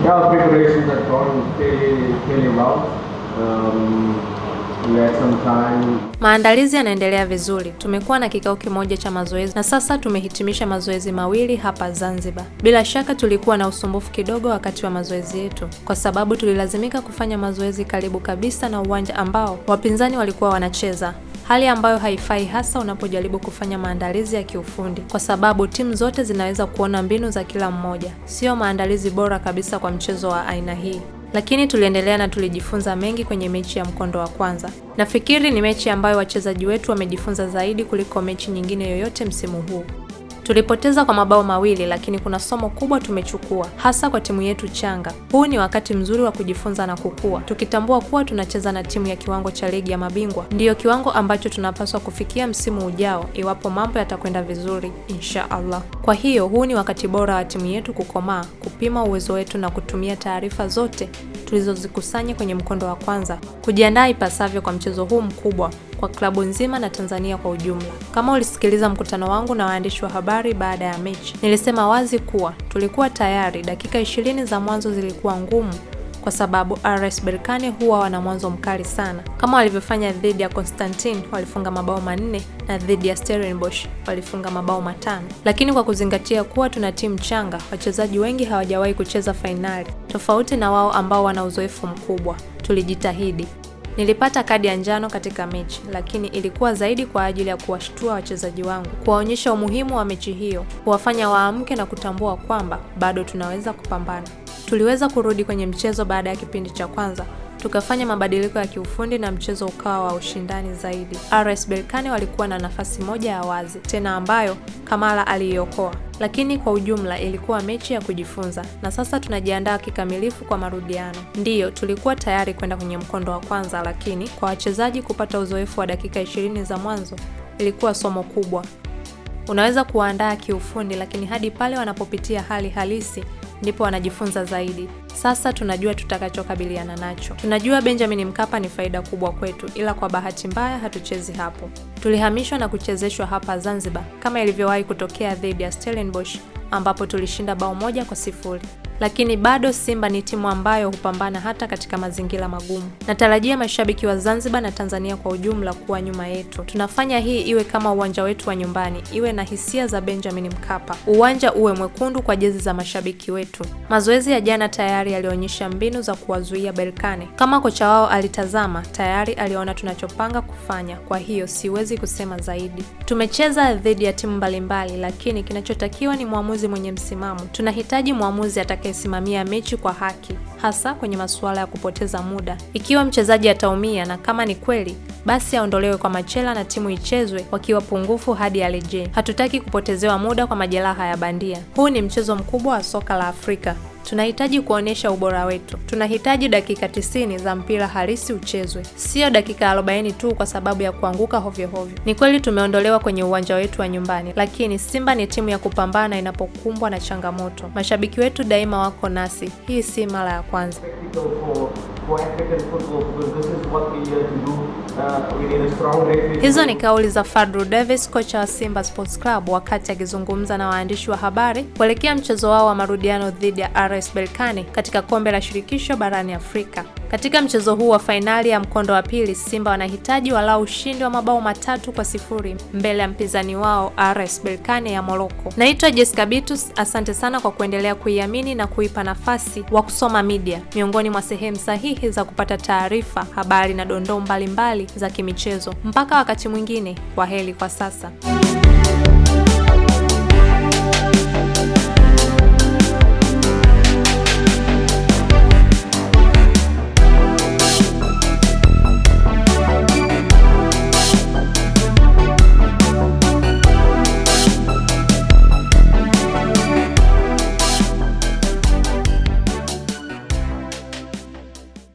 Yeah, preparations have gone fairly, fairly well. We had some time. Maandalizi yanaendelea vizuri. Tumekuwa na kikao kimoja cha mazoezi na sasa tumehitimisha mazoezi mawili hapa Zanzibar. Bila shaka tulikuwa na usumbufu kidogo wakati wa mazoezi yetu, kwa sababu tulilazimika kufanya mazoezi karibu kabisa na uwanja ambao wapinzani walikuwa wanacheza, hali ambayo haifai hasa unapojaribu kufanya maandalizi ya kiufundi, kwa sababu timu zote zinaweza kuona mbinu za kila mmoja. Sio maandalizi bora kabisa kwa mchezo wa aina hii. Lakini tuliendelea na tulijifunza mengi kwenye mechi ya mkondo wa kwanza. Nafikiri ni mechi ambayo wachezaji wetu wamejifunza zaidi kuliko mechi nyingine yoyote msimu huu. Tulipoteza kwa mabao mawili, lakini kuna somo kubwa tumechukua, hasa kwa timu yetu changa. Huu ni wakati mzuri wa kujifunza na kukua, tukitambua kuwa tunacheza na timu ya kiwango cha ligi ya mabingwa. Ndiyo kiwango ambacho tunapaswa kufikia msimu ujao, iwapo mambo yatakwenda vizuri, insha Allah. Kwa hiyo huu ni wakati bora wa timu yetu kukomaa, kupima uwezo wetu na kutumia taarifa zote tulizozikusanya kwenye mkondo wa kwanza, kujiandaa ipasavyo kwa mchezo huu mkubwa kwa klabu nzima na Tanzania kwa ujumla. Kama ulisikiliza mkutano wangu na waandishi wa habari baada ya mechi, nilisema wazi kuwa tulikuwa tayari. Dakika 20 za mwanzo zilikuwa ngumu kwa sababu RS Berkane huwa wana mwanzo mkali sana, kama walivyofanya dhidi ya Constantine walifunga mabao 4 na dhidi ya Stellenbosch walifunga mabao 5. Lakini kwa kuzingatia kuwa tuna timu changa, wachezaji wengi hawajawahi kucheza fainali, tofauti na wao ambao wana uzoefu mkubwa, tulijitahidi. Nilipata kadi ya njano katika mechi, lakini ilikuwa zaidi kwa ajili ya kuwashtua wachezaji wangu, kuwaonyesha umuhimu wa mechi hiyo, kuwafanya waamke na kutambua kwamba bado tunaweza kupambana. Tuliweza kurudi kwenye mchezo baada ya kipindi cha kwanza, tukafanya mabadiliko ya kiufundi na mchezo ukawa wa ushindani zaidi. RS Berkane walikuwa na nafasi moja ya wazi tena ambayo Kamala aliiokoa. Lakini kwa ujumla ilikuwa mechi ya kujifunza na sasa tunajiandaa kikamilifu kwa marudiano. Ndiyo, tulikuwa tayari kwenda kwenye mkondo wa kwanza, lakini kwa wachezaji kupata uzoefu wa dakika 20 za mwanzo ilikuwa somo kubwa. Unaweza kuwaandaa kiufundi, lakini hadi pale wanapopitia hali halisi ndipo wanajifunza zaidi. Sasa tunajua tutakachokabiliana nacho. Tunajua Benjamin Mkapa ni faida kubwa kwetu, ila kwa bahati mbaya hatuchezi hapo. Tulihamishwa na kuchezeshwa hapa Zanzibar kama ilivyowahi kutokea dhidi ya Stellenbosch ambapo tulishinda bao 1-0. Lakini bado Simba ni timu ambayo hupambana hata katika mazingira magumu. Natarajia mashabiki wa Zanzibar na Tanzania kwa ujumla kuwa nyuma yetu. Tunafanya hii iwe kama uwanja wetu wa nyumbani, iwe na hisia za Benjamin Mkapa. Uwanja uwe mwekundu kwa jezi za mashabiki wetu. Mazoezi ya jana tayari yalionyesha mbinu za kuwazuia Berkane. Kama kocha wao alitazama, tayari aliona tunachopanga kufanya, kwa hiyo siwezi kusema zaidi. Tumecheza dhidi ya timu mbalimbali, lakini kinachotakiwa ni mwamuzi mwenye msimamo. Tunahitaji mwamuzi atakayesimamia mechi kwa haki, hasa kwenye masuala ya kupoteza muda. Ikiwa mchezaji ataumia na kama ni kweli, basi aondolewe kwa machela na timu ichezwe wakiwa pungufu hadi arejee. Hatutaki kupotezewa muda kwa majeraha ya bandia. Huu ni mchezo mkubwa wa soka la Afrika. Tunahitaji kuonesha ubora wetu. Tunahitaji dakika 90 za mpira halisi uchezwe, sio dakika 40 tu kwa sababu ya kuanguka hovyo hovyo. Ni kweli tumeondolewa kwenye uwanja wetu wa nyumbani, lakini Simba ni timu ya kupambana inapokumbwa na changamoto. Mashabiki wetu daima wako nasi. Hii si mara ya kwanza. Spectacle for African football, because this is what we're here to do. We need a strong referee. Hizo ni kauli za Fadlu Davis, kocha wa Simba Sports Club, wakati akizungumza na waandishi wa habari kuelekea mchezo wao wa marudiano dhidi ya RS Berkane katika kombe la shirikisho barani Afrika. Katika mchezo huu wa fainali ya mkondo wa pili, Simba wanahitaji walau ushindi wa mabao 3-0 mbele ya mpinzani wao RS Berkane ya Morocco. Naitwa Jessica Bitus, asante sana kwa kuendelea kuiamini na kuipa nafasi wa Kusoma Media, miongoni mwa sehemu sahihi za kupata taarifa, habari na dondoo mbalimbali za kimichezo. Mpaka wakati mwingine, kwaheri kwa sasa.